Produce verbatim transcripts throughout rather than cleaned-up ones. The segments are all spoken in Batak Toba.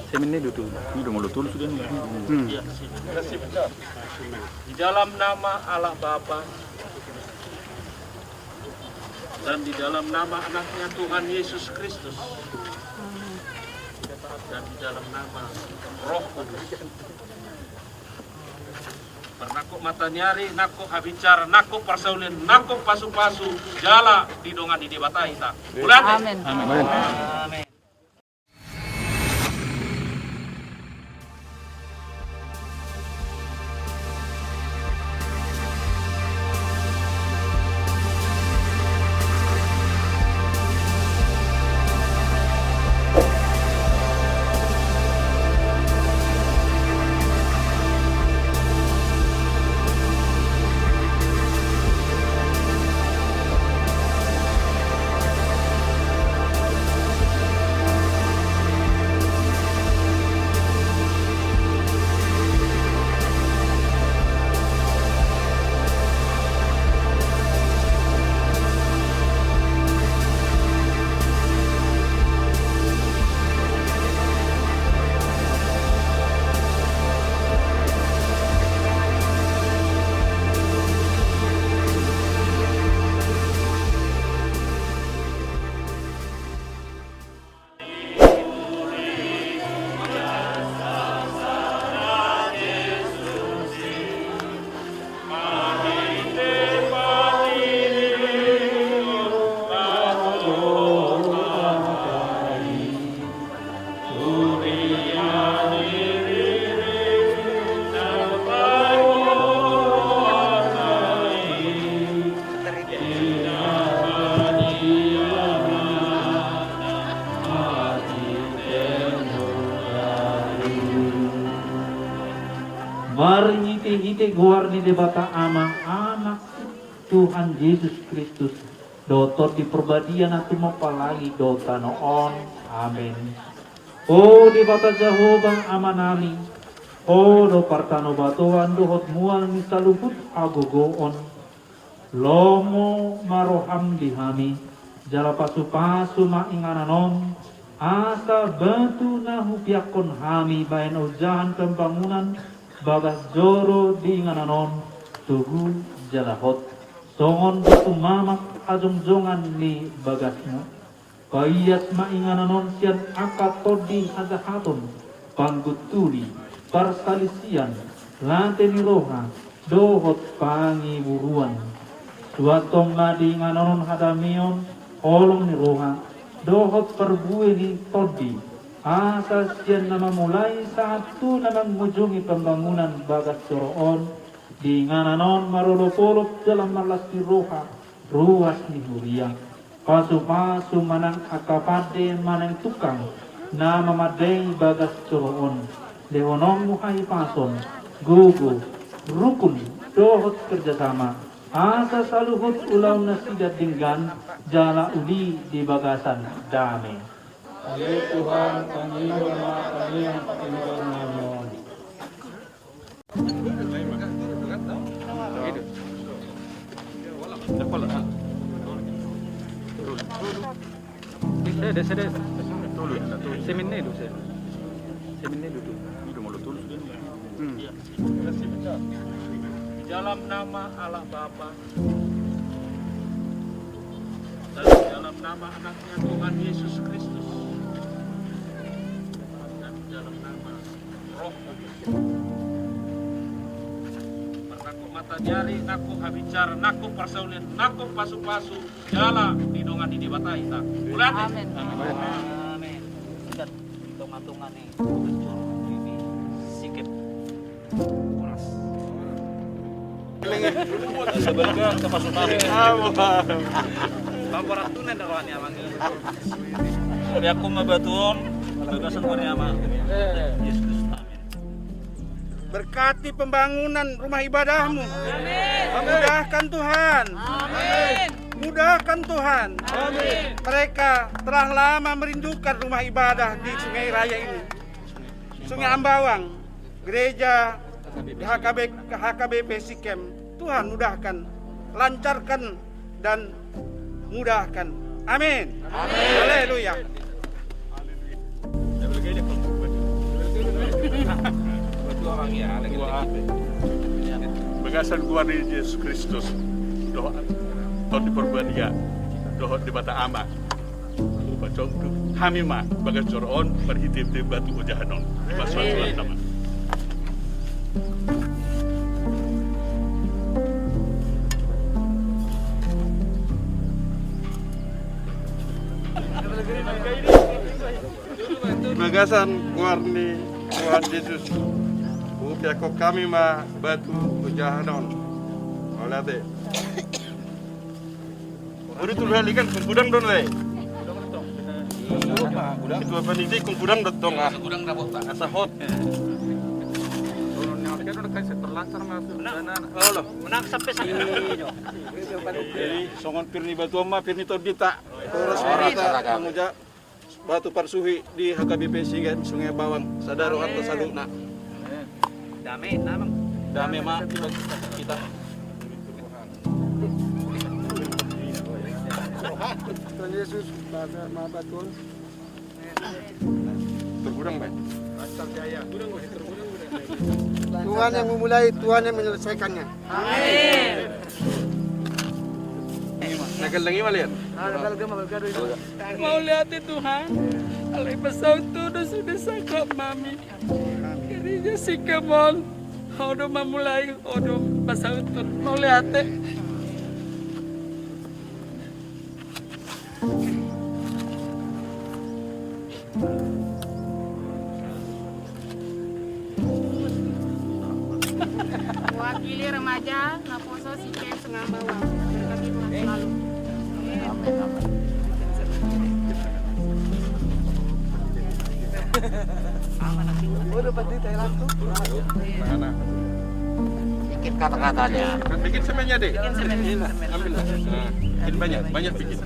Semen ni dutu. Ini udah mau lo tulis sudah nih. Hmm. Iya, sini. Di dalam nama Allah Bapa dan di dalam nama Anaknya Tuhan Yesus Kristus dan di dalam nama Roh Kudus. Parnangkok mataniari, nangkok habicara, nangkok parsaulian, nangkok pasupasu, jala didongani Debata hita. Mauliate. Amin. Amin. Marhite-hite goar ni Debata Ama, Anak, Tuhan Jesus Kristus, dohot Tondi Parbadia na tumompa langit dohot tano on. Amen. O Debata Jahowa Amanami, Ho do partanobatoan dohot mual ni saluhut hagogoon. Lomo ma roham di hami, jala pasupasu ma inganan on, asa batu na hupeakkon hami bahen ojahan pambangunan bagas joro di inganan on, togu jala hot, songon batu mamak hajongjongan ni bagasmu. Paias ma inganan on sian angka tondi hajahaton, panggunturi, parsalisian, late ni roha, dohot pangiburuan. Suanhon ma di inganan on hadameon, holong ni roha, dohot parbue ni tondi, asa sian na mamulai sahat tu na mangujungi pambangunan bagas joro on, di inganan on marolopolop jala marlas ni roha, ruas ni huria. Pasupasu ma nang angka pande manang tukang na mamandei bagas joro on. Lehononmu hahipason, gogo, rukun, dohot kerjasama, asa saluhut ulaon nasida denggan jala uli di bagasan dame. Ale Tuhan, tangiangmu ma tangiang panghibaon nami on. Sede, sede. Semen ni do, sede. Semen ni do tu. Hmm. Di dalam nama Allah Bapa dan di dalam nama Anaknya Tuhan Yesus Kristus dan di dalam nama Roh Kudus. Parnangkok mataniari, nangkok habicara, nangkok parsaulian, nangkok pasupasu, jala didongani Debata hita. Mauliate. Amin. Amin. Amin. Sikat tonga-tonga ni. Sikit. Boras. Sebagai kapasukan. Bang, boras tu nenda rohani amang. Tapi aku ma batu on, bagasan rohani amang. Yesus Kristus. Amin. Berkati pembangunan rumah ibadahmu. Amin. Mudahkan Tuhan. Amin. Mudahkan Tuhan. Amin. Mereka telah lama merindukan rumah ibadah di Sungai Raya ini. Sungai Ambawang, gereja H K B, H K B P Sikem. Tuhan mudahkan, lancarkan, dan mudahkan. Amin. Amin. Haleluya. Bagasan goar ni Jesus Kristus dohot Tondi Porbadia dohot Debata Ama, hupasaut hami ma bagas joro on marhite batu ojahan on. Marsoalsoal ma. Bagasan goar ni Tuhan Jesus, hupeakhon hami ma batu ojahan on. Mauliate. Bodi tu halikan, kungkudang do na. Ketua panitia, kungkudang do tong, ah. Asa hot. Menang sampai sana. Jadi songon pir ni batu on ma pir ni tondinta. Horas ma hita manguja batu parsuhi di H K B P Sigen Sungai Bawang, sada rohanta saluhutna. Dame, damang. Dame ma hita. Tuhan Yesus, baga ma batu on. Tergudang, Bay. Tuhan yang memulai, Tuhan yang menyelesaikannya. Amin. Mauliate Tuhan, alai pasaut Ho do sude sangkap hami. Gereja Sikamol, Ho do mamulai, Ho do pasaut. Mauliate. Wakili remaja naposo Sigen Sungai Bawang. Berkati Tuhan selalu. Bikin kata-katanya. Bikin semennya deh. Ambil. Nah, bikin banyak, banyak bikin.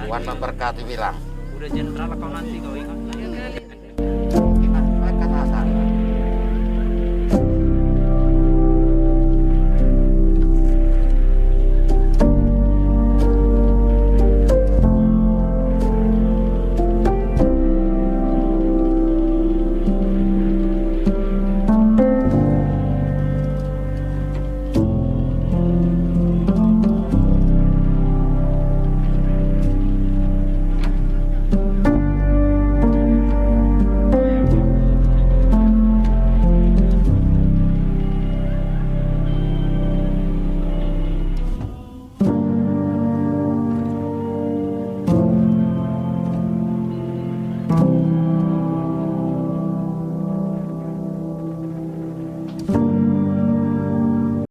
Tuhan memberkati bilang. Udah jenderal kau nanti kau ingat.